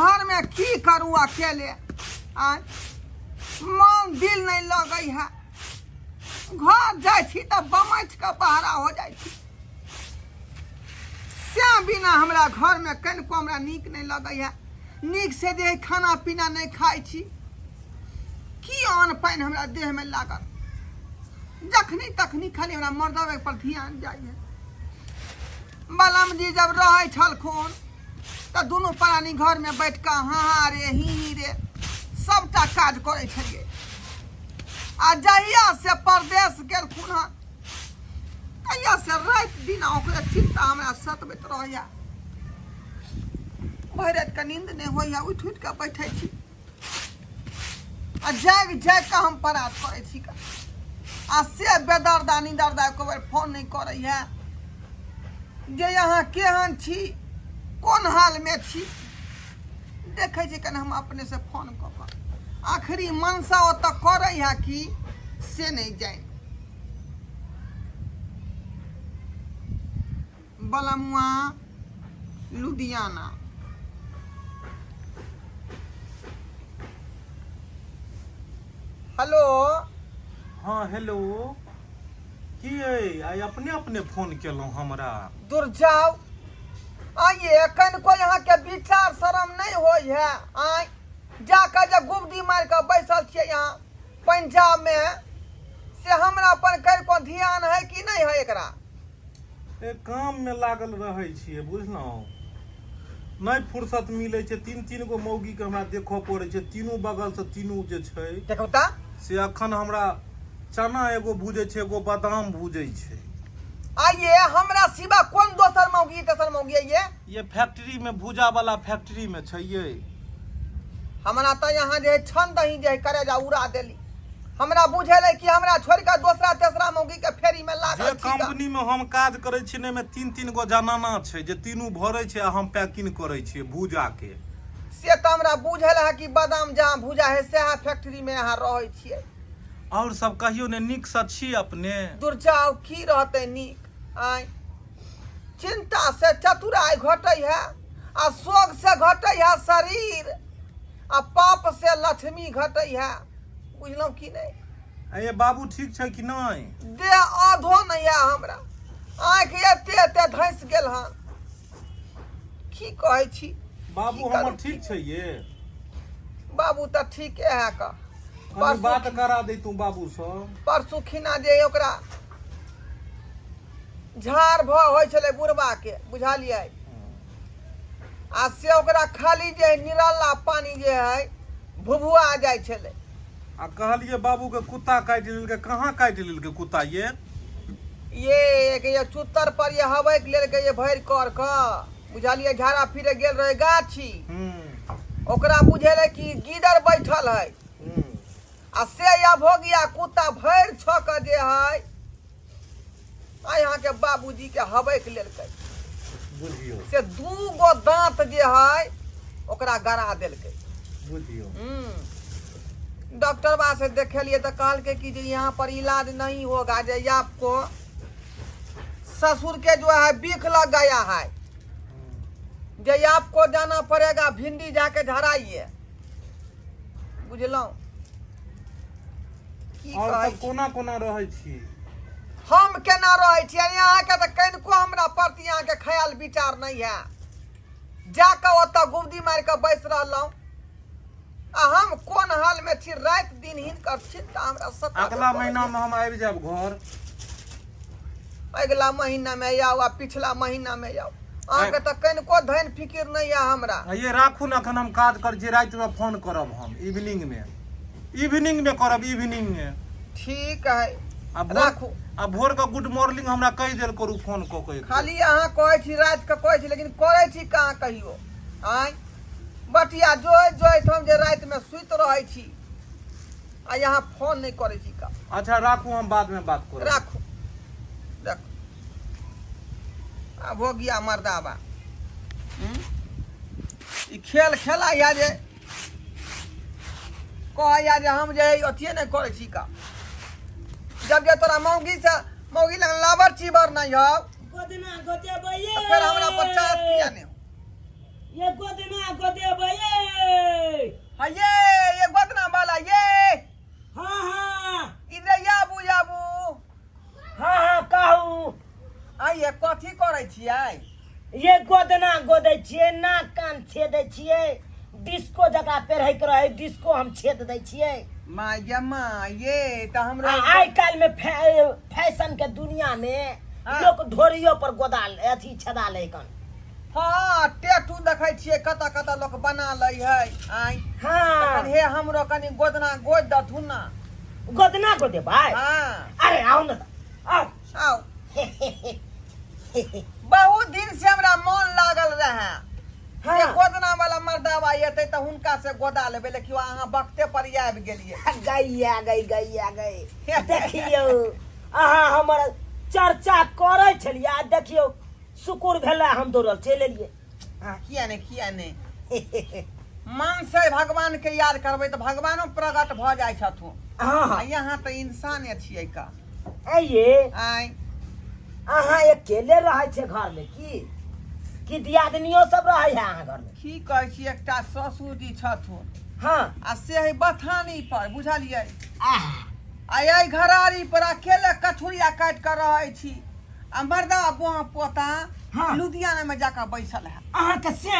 घरमे की करू अकेले आय मन दिल नहि लगै है घर जाइ छी तऽ बमैच कऽ बहरा हो जाइ छी से बिना हमरा घरमे कनिको हमरा नीक नहि लगै है नीक से जे है खाना पीना नहि खाइ छी की अन्न पानि हमरा देहमे लागल जखनी तखनी खाली हमरा मर्दवे पर ध्यान जाइ है बलम जी जब रहै छलखुन तऽ दुनू प्राणी घरमे बैठ कऽ हाँ हाँ रे ही ही रे सबटा काज करै छलियै आ जहिया से परदेश गेलखुन हँ तहिया से राति दिन ओकरे चिंता हमरा सतबैत रहैया भरि रातिके नींद नहि होइया उठि उठि कऽ बैठै छी आ जागि जागि कऽ हम परात करै छी कऽ आ से बेदर्दा निदर्दा एको बेर फोन नहि करैया जे अहाँ केहन छी कोन हालमे छी देखै छी कनि हम अपनेसँ फोन कऽ कऽ आखिरी मनसा ओतऽ करैया कि से नहि जानि बलमुआ लुधियाना हेलो। हाँ हेलो, की अइ आइ अपने अपने फोन केलहुँ हमरा? दूर जाउ, आइए कनिको अहाँके विचार शरम नहि होइ है? आँय, जाकऽ जे गुबदी मारि कऽ बैसल छियै यहाँ पंजाबमे, से हमरा पर कनिको ध्यान है कि नहि है एकरा? ए काममे लागल रहै छियै बुझलहुँ, नहि फुर्सत मिलै छै। तीन तीन गो मौगीके हमरा देखऽ पड़ै छै, तीनू बगलसँ तीनू जे छै। देखू तऽ से अखन हमरा चना एगो भूजै छै, एगो बादाम भूजै छै। आइए हमरा सिवा कोन दोसर मौगी तेसर मौगी आइए? ये फैक्ट्रीमे, भूजा वाला फैक्ट्रीमे छै ये। हमरा तऽ यहाँ जे है छन दही जे है करेजा उड़ा देली। हमरा बुझेलै कि हमरा छोड़ि कऽ दोसरा तेसरा मौगी के फेरी में जे लागल छी तऽ। कंपनी में हम काज करै छी ने, तीन तीन गो जनाना छै जे तीनू भरै छै आ हम पैकिंग करै छियै भूजा के। से तऽ हमरा बुझल है कि बादाम जहाँ भूजा है सएह फैक्ट्री में अहाँ रहै छियै। और सब कहियौ ने, नीकसँ छी अपने? दूर जाउ, की रहतै नीक? आँय, चिंता से चतुराइ घटै है आ शोक से घटै है शरीर आ पाप से लक्ष्मी घटै है, बुझलहुँ कि नहि? अये बाबू ठीक छै कि नहि? देह आधो नहि है हमरा, आँखि एते एते धँसि गेल हन, की कहै छी? बाबू की करू? हमर ठीक छै ये? बाबू तऽ ठीके है कऽ। कनी परसू बात करा दैतू बाबूसँ। परसू खिना जे ओकरा झाड़ भऽ होइ छलै बुढ़बाके, बुझलियै? आ से ओकरा खाली जे निराला पानी जे है भुभुआ जाइ छलै। आ कहलियै बाबूके कुत्ता काटि लेलकै, कहाँ काटि लेलकै कुत्ता ये? ये एक ये चुत्तर पर ये हवैक लेलकै ये भरि कर कऽ, बुझलियै? झाड़ा फिरे गेल रहे गाछी, ओकरा बुझेलै कि गीदड़ बैठल है, आ से या भोगिया कुत्ता भरि छक जे है आ यहाँ के बाबूजी के हबैक लेलकै। बुझियौ, से दू गो दांत जे है ओकरा गड़ा देलकै। बुझियौ। डॉक्टर बा से देखेलिए तऽ कहलकै कि जे यहाँ पर इलाज नहीं होगा, जे आपको ससुर के जो है बिख लग गया है, जे आपको जाना पड़ेगा भिंडी जाके झड़ाइए। बुझलहुँ की? आओर कहै सब छी? कोना कोना रहै छी? हम केना रहै छी? यानी अहाँके तऽ कनिको हमरा प्रति अहाँके ख्याल विचार नहि है, जाकऽ ओतऽ गुबदी मारि कऽ बैस रहलहुँ आ हम कोन हालमे छी, राति दिन हिनकर चिंता हमरा सताबे अगला करैए। महीनामे हम आबि जायब घर। अगिला महीनामे आउ आ पिछला महीनामे आउ, अहाँके तऽ कनिको धन फिकिर नहि यऽ हमरा। ये राखू ने, एखन हम काज करै छी, रातिमे फोन करब हम, इवनिंगमे, इवनिंगमे करब, इवनिंगमे। ठीक है। आ भोर राखू। आ भोर के गुड मॉर्निंग हमरा कहि देल करू फोन कऽ के एक बेर। खाली अहाँ कहै छी, राति कऽ कहै छी, लेकिन करै छी कहाँ कहियो? आँय, बटिया जोइत जोइत हम जे रातिमे सुति रहै छी आ यहाँ फोन नहि करै छी का। अच्छा राखू, हम बादमे बात करब। राखू। देखू आब हो गया मर्दाबा। ई खेल खेला या जे कहैया जे हम जे अथिए नहि करै छी का, जब जे तोरा मौगी से मौगी लग लाबर चीबर नहि हौ गोदना गोदेबै ये। तऽ फेर हमरा पर चास किया नहि हौ? ये गोदना गोदेबै ये। छियै, नाक कान छेदै छियै, डिस्को जकरा पेरहै के रहै डिस्को हम छेद दै छियै। माय गे माय ये तऽ आ हमरो आइ काल्हि में फैशन के दुनिया में हाँ। लोक ढोरियो पर गोदा अथी छेदा लै कन। हँ, टेटू देखै छियै कतऽ कतऽ लोक बना लै है। आँय हाँ। तखन हे हमरो कनि गोदना गोद दथुन ना। गोदना गोदेबै? हाँ। अरे आउ ने तऽ, आउ। आउ। बहुत दिन से हमरा मन लागल रहे जे गोदना वाला मर्दावा एतै तऽ हुनका से गोदा लेबै, लेकिन अहाँ वक्ते पर आबि गेलियै। गैया गई गैया गई, देखियौ अहाँ हमर चर्चा करै छलियै आ देखियौ शुकुर भेलै हम दौड़ल चलि एलियै। हाँ, किया नहि, किया नहि। मन से भगवान के याद करबै तऽ भगवानो प्रकट भऽ जाइ छथुन। हाँ आ हाँ यहाँ तऽ इंसाने छियै का। आइए आँय अहाँ अकेले रहै छै घर में की की दियादनियो सब रहै है अहाँ घर में? की कहै छी, एकटा ससुर जी छथुन। हाँ। आ से है बथानी पर, बुझलियै? आह। आ एहि घरारी पर अकेले कठुरिया काटि कऽ रहै छी आ मर्दा बोहा पोता हाँ। लुधियाना में जाकऽ बैसल है। अहाँके से?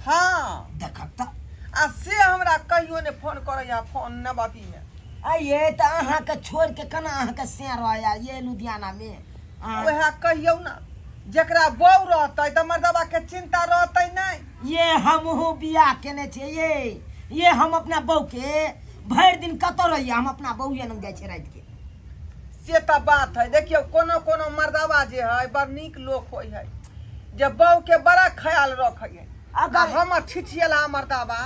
हाँ। देखब तऽ। आ से हमरा कहियो नहि फोन करैया, फोन नबती में। आइए तऽ अहाँके छोड़ि के केना अहाँके से रहैया ये लुधियाना में? वएह कहियौ ने, जेकरा बहू रहतै तऽ मर्दबा के चिंता रहतै नहि। ये हमहूँ बियाह केने छियै ये, ये हम अपना बहू के भरि दिन कतऽ रहियै, हम अपना बहूए लग जाइ छियै राति के। से तऽ बात है। देखियौ कोनो कोनो मर्दबा जे है बड़ नीक लोक होइ है जे बहू के बड़ा ख्याल रखै है। अगर हमर छिछियला मर्दबा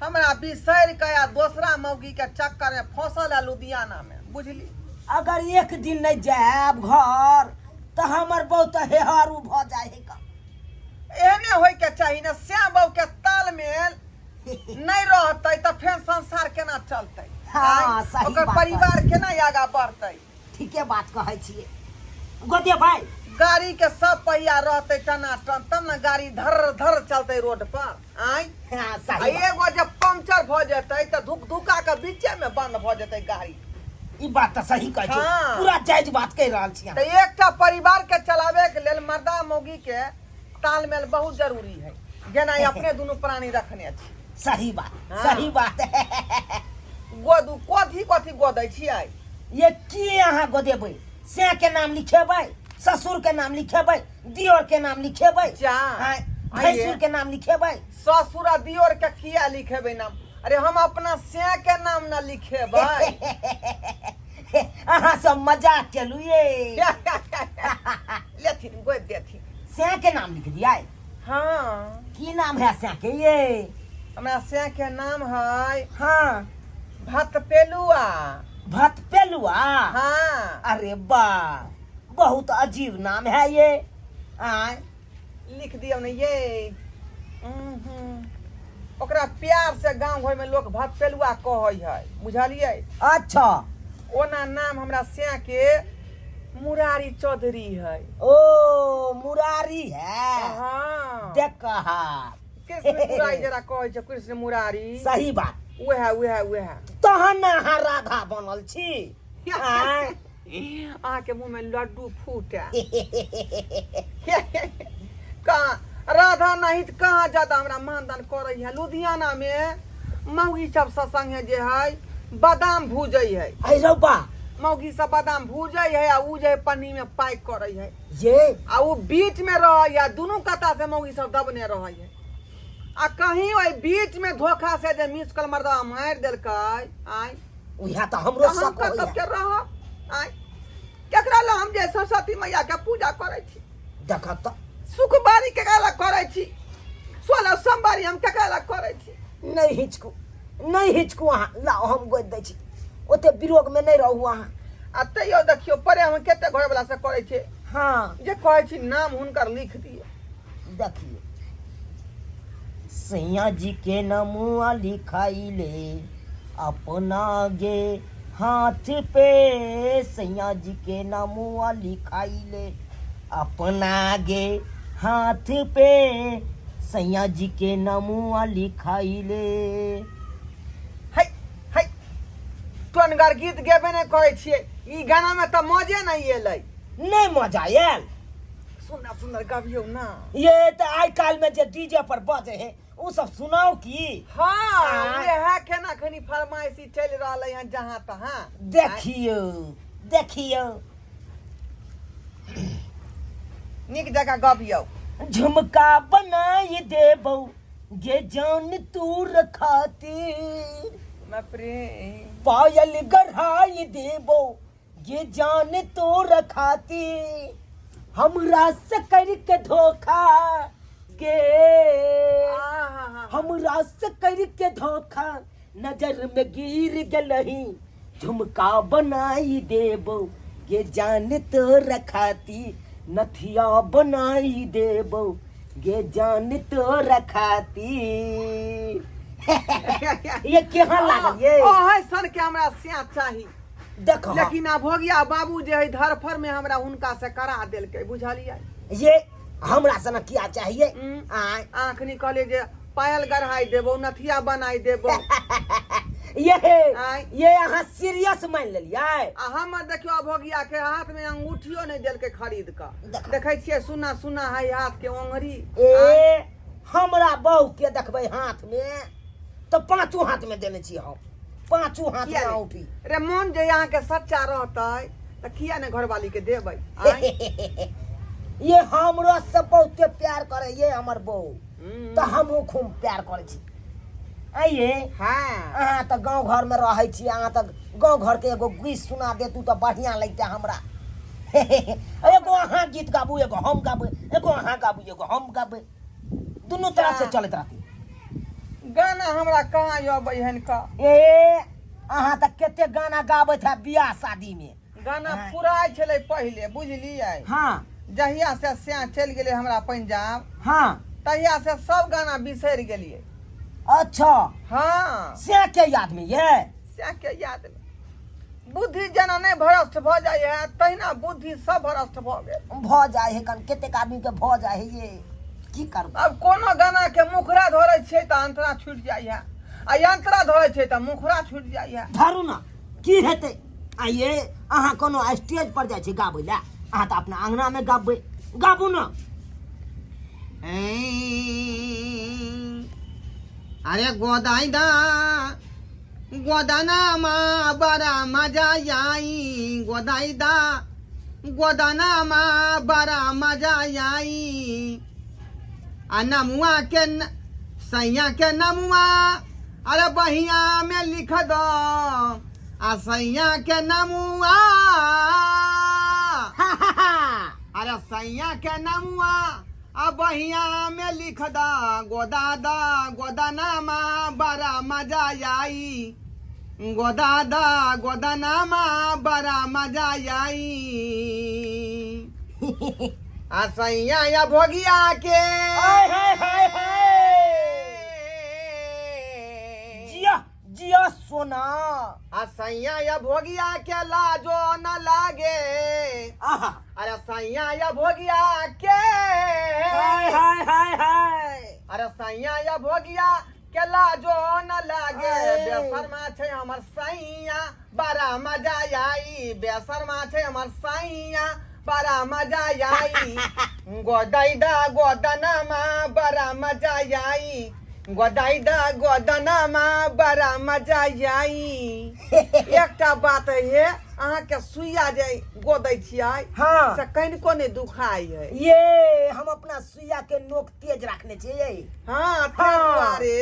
हमरा बिसरि के आ दोसरा मौगी के चक्कर में फंसल है लुधियाना में, बुझली? अगर एक दिन नहीं जायब घर तऽ हमर बहू तऽ हेहरू भऽ जाइ है का। एहने होय के चाही ने, श्याम बहू के तालमेल नहीं रहतै तऽ फेर संसार केना चलतै? हाँ, आँय? सही ओकर बात परिवार केना आगाँ बढ़तै? ठीके बात कहै छियै गोदे भाई। गाड़ी के सब पहिया रहतै टनाटन तब ने गाड़ी धर धर चलतै रोड पर। आँय? हाँ, आ सही बात। एगो जे पंक्चर भऽ जेतै तऽ धुक धुका के बीचे में बंद भऽ जेतै गाड़ी। ई बात तऽ सही कहै छी। हाँ। पूरा जायज बात कहि रहल छी अहाँ। तऽ एकटा परिवार के चलावे के लेल मर्दा मौगी के तालमेल बहुत जरूरी है, जेना ई अपने दुनू प्राणी रखने छी। सही बात। हाँ। सही बात। गोदू, कथी कथी गोदै छियै? ये की अहाँ गोदेबै? से के नाम लिखेबै, ससुर के नाम लिखेबै, दियोर के नाम लिखेबै, जा। हाँ, आइए। भैंसुर के नाम लिखेबै। ससुर आ दियोर के किया लिखेबै नाम? अरे हम अपना से के नाम न लिखेबै। अहाँ सब मजाक केलू ये। लेथिन गोद देथिन। से के नाम लिख दिया? हाँ। की नाम है से के ये? हमरा से के नाम है हाँ भतपेलुआ। भतपेलुआ? हाँ। अरे वाह, बहुत अजीब नाम है ये। आय लिख दियौ ने ये। ओकरा प्यार से गांव घर में लोग भतपेलुआ कहै है, बुझलियै? अच्छा। ओना नाम हमरा से के मुरारी चौधरी है। ओ मुरारी है? हाँ। देख हाथ कृष्ण मुरारी जरा कहै छै, कृष्ण मुरारी। सही बात। उएह उएह उएह। तहन अहाँ राधा बनल छी। आँय? अहाँके मुँह में लड्डू फूटे। कहाँ राधा नहीं तऽ कहाँ ज्यादा हमरा मानदान करै है। लुधियाना में मौगी सब संगे जे है बादाम भूजै है। अरे रौ बा। मौगी सब बादाम भूजै है आ उ जे है पन्नी में पैक करै है। ये आ उ बीच में रहै है, दुनू कता से मौगी सब दबने रहै है। आ कहीं ओहि बीच में धोखा से जे मिस कॉल मर्दवा मारि देलकै, आँय उएह तऽ हमरो तऽ हम शक कतऽ होइए। के रहब? आँय केकरा लए हम जे सरस्वती मैया के पूजा करै छी? देखब तऽ। सुखबारी केकरा लए करै छी? 16 सोमवारी हम केकरा लए करै छी? नहि हिचकू, नहि हिचकू अहाँ, लाउ हम गोदि दै छी, ओते विरोग में नहि रहू अहाँ। आ तैयो देखियौ प्रेम कते घरवला से करै छै। हाँ। जे कहै छी नाम हुनकर लिख दियौ। देखियौ सैया जी के नमुआ लिखाइले अपना गे हाथ पे, सैया जी के नमुआ लिखाइले अपना गे हाथ पे, सैया जी के नमुआ लिखाइले। है है, टोनगर गीत गेबे नहि करै छियै, ई गाना में तऽ मजे नहि एलै। नहि मजा आयल? सुंदर सुंदर गबियौ ना। ये तऽ आइ काल्हि में जे डीजे पर बजे है ओ सब सुनाउ की? हाँ, इएह केना खनी फरमाइशी चलि रहलै हन जहाँ तहाँ। देखियौ देखियौ, नीक जकाँ गबियौ। झुमका बनाई देबौ गे जान तूर खातिर, बाप रे, पायल गढ़ाई देबौ गे जान तोर खातिर, हमरा से करके धोखा गे, आहा, हमरा से करके धोखा नजर में गिर गेलही, झुमका बनाई देबो गे जान तोर खाती, नथिया बनाई देबो गे जान तोर खाती। ये केहन लागल ये? ओहे सन के हमरा स्या चाही। देखो, लेकिन आ भोगिया बाबू जे है धरफर में हमरा हुनका से करा देलकै, बुझलियै? ये हमरा सन किया चाहिए? आय आखनी कहले जे पायल गढ़ाई देबो, नथिया बनाई देबो। ये आय। ये अहाँ सीरियस मान लेलियै? आ हमर देखियौ अभोगिया के हाथ में अंगूठियो नहीं देलकै खरीद कऽ। देखो। देखै छियै, सुना सुना है हाथ के ओंगरी। ए हमरा बहू के देखबै हाथ में तऽ पाँचो हाथ में देने छी हम, पाँचो हाथ में किया नहि? अंगूठी। रे मोन जे अहाँके सच्चा रहतै तऽ किया ने घरवाली के देबै? आँय? ये हमरो से बहुते प्यार करे ये हमर बहू, तऽ हमहूँ खूब प्यार करै छी। आइए। हाँ। अहाँ तऽ गाँव घरमे रहै छी, अहाँ तऽ गाँव घरके एगो गीत सुना देतू तऽ बढ़िआँ लगतै हमरा। एगो अहाँ गीत गाबू, एगो हम गाबै, एगो अहाँ गाबू, एगो हम गाबै, दुनू तरफ से चलैत रहतै। गाना हमरा कहाँ अबै हन का? ए अहाँ तऽ कते गाना गाबैत है बियाह शादीमे। गाना फुराइ छलै पहिले, बुझलियै? हाँ। जहिया से स्या चलि गेलै हमरा पंजाब, हाँ, तहिया से सब गाना बिसरि गेलियै। अच्छा। हाँ। से के याद में ये? स्या के याद में बुद्धि जेना नहि भ्रष्ट भऽ जाइ है तहिना बुद्धि सब भ्रष्ट भऽ गेल। भऽ जाइ है कन कतेक आदमी के भऽ जाइ है ये, की करबै? अब कोनो गाना के मुखड़ा धरै छियै तऽ अंतरा छूटि जाइ है, आ अंतरा धरै छियै तऽ मुखड़ा छूटि जाइ है। धरू ना, की हेतै? आ ये अहाँ कोनो स्टेज पर जाइ छी गाबै लए? अहाँ तऽ अपना अङ्गनामे गाबै, गाबू ना। अरे गोदाई दा गोदाना मा बड़ा मजा आई, गोदाई दा गोदाना मा बड़ा मजा आई, आ नमुआ के सैया के नमुआ अरे बहिया में लिख दो, आ सैया के नमुआ, अरे सैया के नमुआ आ बहिया में लिख द, गोदा द गोदनामा बड़ा मजा आई, गोदा द गोदनामा बड़ा मजा आई, आ सैया या भोगिया के हाय हाय हाय हाय, जिया जिया सोना, आ सैया या भोगिया के लाजो न लागे, आहा, अरे सैया या भोगिया के हाय हाय हाय हाय, अरे सैया या भोगिया के लाजो न लागे, आए। बेसरमा छै हमर सैया बड़ा मजा आई, बेसरमा छै हमर सैया बड़ा मजा आई, गोदाई दा गोदनामा बड़ा मजा आई, गोदाई दा गोदनामा बड़ा मजा आई। एकटा बात है, अहाँके सुइया जे गोदै छियै, हाँ, से कनिको नहि दुखाइ है। ये हम अपना सुइया के नोक तेज रखने छियै। हाँ, ताहि हाँ। दुआरे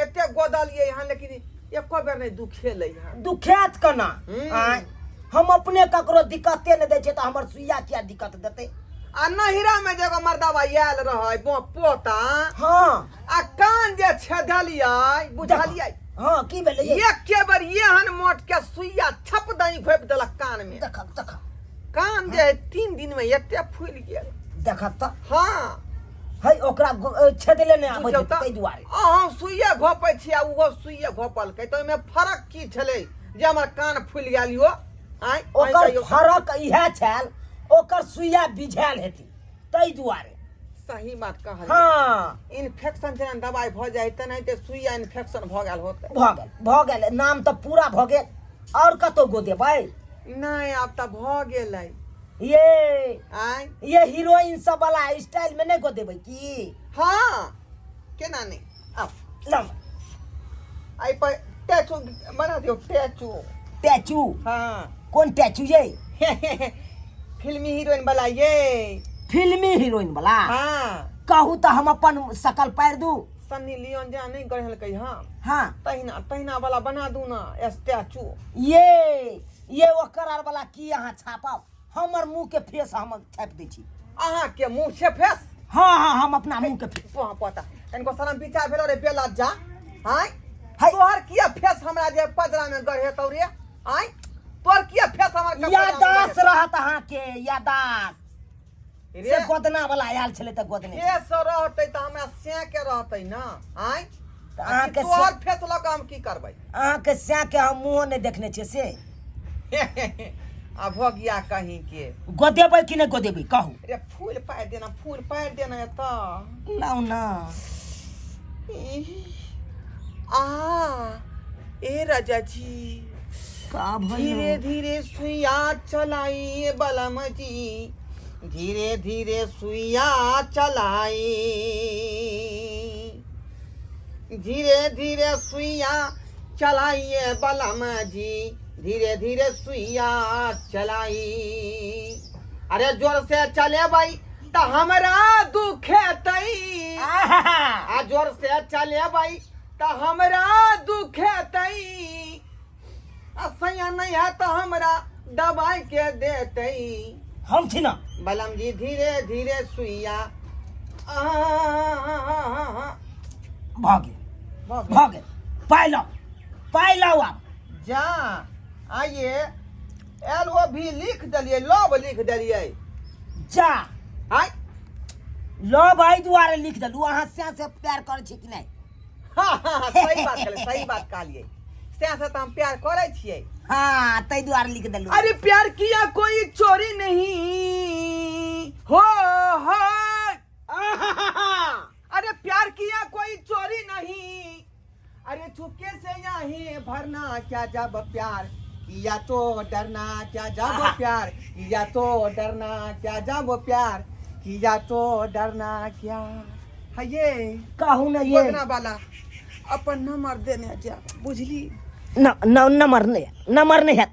एते गोदलियै हन, लेकिन एको बेर नहि दुखेलै हन। दुखायत केना? आँय, हम अपने ककरो दिक्कते नहि दै छियै तऽ हमर सुइया किया दिक्कत देतै? आ नहिरा में जे एगो मर्दाबा आयल रहै पोता, हाँ, आ कान जे छेदलियै, बुझलियै? हाँ, की भेलै ये? एके बेर एहन मोट के सुइया छप दही घोपि देलक कान में। देखब देखब, कान जे है 3 दिन में एते फूलि गेल। देखब तऽ। हाँ। है ओकरा छेदले नहि आबै बुझियौ छै तऽ, ताहि दुआरे। अहाँ सुइये घोपै छी आ ओहो सुइये घोपलकै, तऽ ओहिमे फरक की छलै जे हमर कान फूलि गेल यो? आँय, अहीं ओकर कहियौ। फरक इएह छल, ओकर सुइया बिझायल हेतै ताहि दुआरे। सही बात कहलियै। हाँ। इन्फेक्शन जेना दवाइ भऽ जाइ तेनाहिते सुइया इन्फेक्शन भऽ गेल होतै। भऽ गेल, भऽ गेल, नाम तऽ पूरा भऽ गेल, आओर कतौ गो देबै? नहि, आब तऽ भऽ गेलै। ये आय ये हीरोइन सब वाला स्टाइल में नहीं गोदेबै की? हाँ, केना नहि, आउ। लाउ। एहि पर टैचू बना दियौ, टैचू। टैचू? हाँ। कोन टैचू ये? फिल्मी हीरोइन वाला ये। फिल्मी हीरोइन वाला? हाँ। कहू तऽ हम अपन शकल पारि दू। सन्नी लियोन जेना नहि गढ़लकै? हाँ। हाँ। तहिना तहिना वाला बना दू ना स्टैचू। ये ओकर आर वाला की अहाँ छापब? हमर मुंह के फेस हम छापि दै छी। अहाँ के मुंह छै फेस? हाँ हाँ, हम अपना मुंह के फेस। पहा पता कनिको शरम विचार भेलो रे बेलज्जा? आँय? है। तोहर किया फेस हमरा जे पजरा में गढ़ेतौ रे? आँय, तोहर किया फेस हमर कपड़ा में यादाश्त गढ़ेतौ? रहत अहाँके यादाश्त रे से गोदना वाला आयल छलै तऽ गोदने। फेस रहतै तऽ हमरा सैं के रहतै ना? आँय? तऽ अहाँके तोहर फेस लऽ कऽ हम की करबै? अहाँके सैं के हम मुँहो नहि देखने छियै से। आ भोगिया कहीं के। गोदेबै कि नहि गोदेबै, कहू। रे फूल पारि देना, फूल पारि देना एतऽ। लाउ ना। आ ए राजा जी। का धीरे भइल? धीरे सुइया चलाई बलम जी, धीरे धीरे सुइया चलाई, धीरे धीरे सुइया चलाइए बलम जी, धीरे धीरे सुइया चलाई। अरे जोर से चलेबै तऽ हमरा दुखेतै, आ जोर से चलेबै तऽ हमरा दुखेतै, आ सैया नहीं है तऽ हमरा दबाई के देतै। हम छी ना। बलम जी, धीरे धीरे सुइया आ भऽ गेल, भऽ गेल। पाइ लाउ, पाइ लाउ आब। जा आइए एल ओ भी लिख देलियै, लव लिख देलियै। जा। आइ लव एहि दुआरे लिख देलू, अहाँ सएह से प्यार करै छी कि नहि? हाँ हाँ, सही बात कहलियै, सही बात कहलियै। सएह से तऽ हम प्यार करै छियै। हाँ, ताहि दुआरे लिख देलू। अरे प्यार किया कोई चोरी नहीं हो हो। अरे प्यार किया कोई चोरी नहीं, अरे चुपके से यहाँ भरना क्या, जब प्यार किया तो डरना क्या, जब प्यार किया तो डरना क्या, जब प्यार किया तो डरना क्या है। ये कहू ने ये। गोदना वाला अपन नंबर देने जा, बुझली? न न, नंबर नहीं, नंबर नहीं है।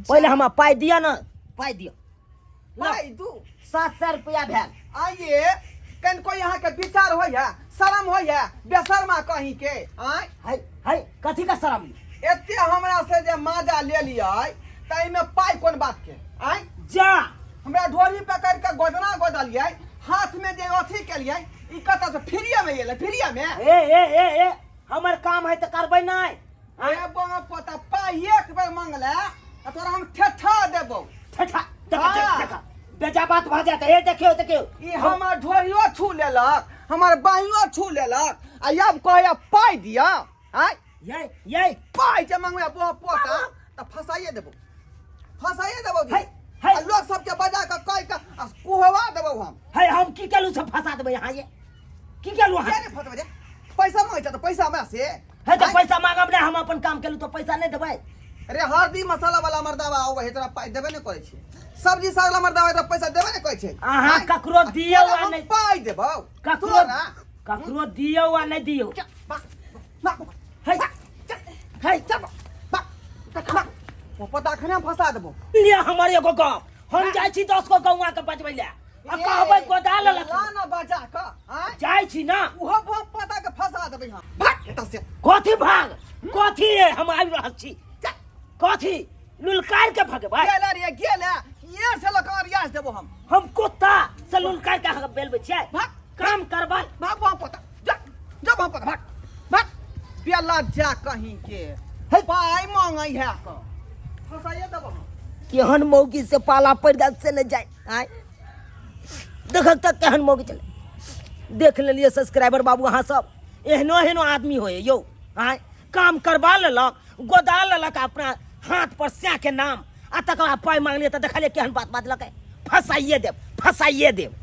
पहिले हमरा पाइ दिअ ने, पाइ दिअ। पाइ दू। 700 रुपया भेल। आइए कनिको यहाँ के विचार होइ है, शरम होइ है बेशर्मा कहीं के? आँय? है है, कथी का शरम? एते हमरा से जे माजा ले लियै तऽ एहिमे पाइ कोन बात के? आँय? जा। हमरा ढोरी पकड़ के गोदना गोदलियै, हाथ में जे अथी केलियै, ई कतऽ से फ्रीए में एलै, फ्रीए में? ए ए ए ए, हमर काम है तऽ करबै नहि? अरे बा पोता, पाइ एक बेर मंगले आ तोरा हम ठेठा देबौ। ठेठा देखा। हाँ। देखा, बेजा बात भऽ जायत। ए देखियौ, देखियौ। ई हमर ढोरियो छू लेलक, हमर बाहियो छू लेलक, आ आब कहैया पाइ दिअ। आँय? ये ये। पाइ जे मंगबै बो पोता तऽ फसाइए देबौ, फसाइए देबौ। है, है। आ लोक सबके बजा कऽ कहि कऽ आ कुहवा देबौ हम। है, हम की केलू से फंसा देबै अहाँ? ये की केलू अहाँ? किया नहि फसबै रे? पैसा मांगै छ तऽ पैसा हमरा से? है, तऽ पैसा मांगब नहि? हम अपन काम केलू तऽ पैसा नहि देबै? अरे हरदी मसाला वाला मर्दावा आबै है, तोरा पाइ देबे नहि करै छै। सब्जी साग वाला मर्दावा है, तोरा पैसा देबे नहि करै छै। अहाँ आँय? ककरो दियौ तोरा आ हम नहि पाइ देबौ। ककरो तोरा ककरो दियौ आ नहि दियौ। बा, बा, है है, चल, बा, बा, ओ पता अखने हम फंसा देबौ। लिअ हमर एगो गप, हम जाइ छी 10 गो गौआ के बजबै लए आ कहबै गोदा लेलक। ला ना बजा कऽ, आँय? जाइ छी ना। उहो बम पता के फंसा देबै हम। भाग एतऽ से। कथी भाग? कथी है? हम आबि रहल छी। कथी लुलकार के भगबै? गेले रे गेले, ये से लऽ कऽ रियाज देबो हम। हम कुत्ता से लुलकार के अहाँके बेलबै छियै? भाग। काम करबै। भाग बम पता, जा जा बम पता, भाग भाग बेला जा कहीं के। हे। पाइ मांगै है कऽ फंसाइए देबो हम। केहन मौगी से पाला पड़ि गेल से नहि जाय। आय देखक तऽ केहन मौगी चले। देख लेलियै सब्सक्राइबर बाबू अहाँ सब, एहनो एहनो आदमी होय यौ। आय काम करबा लेलक, गोदा लेलक अपना हाथ पर सैह के नाम, आ तकर बाद पाइ मांगलियै तऽ देखलियै केहन बात बाजलकै, फंसाइए देब, फंसाइए देब।